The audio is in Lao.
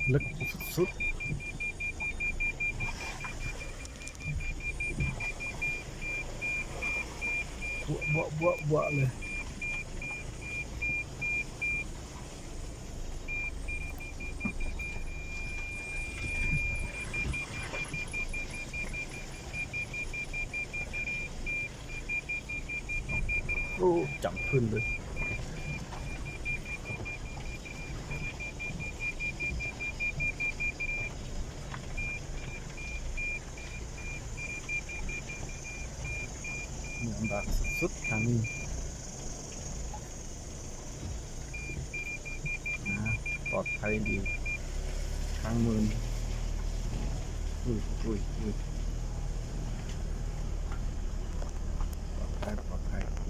ເລິກສຸດໆ ບົວະໆໆໆເລີຍ. ໂອ້ ຈຳພື້ນເລີຍ. ເມືອງບາກສຸດໆ ທາງນີ້ ອາ ປອດໄພດີ ທາງເມີນ ອຸ້ຍ ອຸ້ຍ ອຸ້ຍ.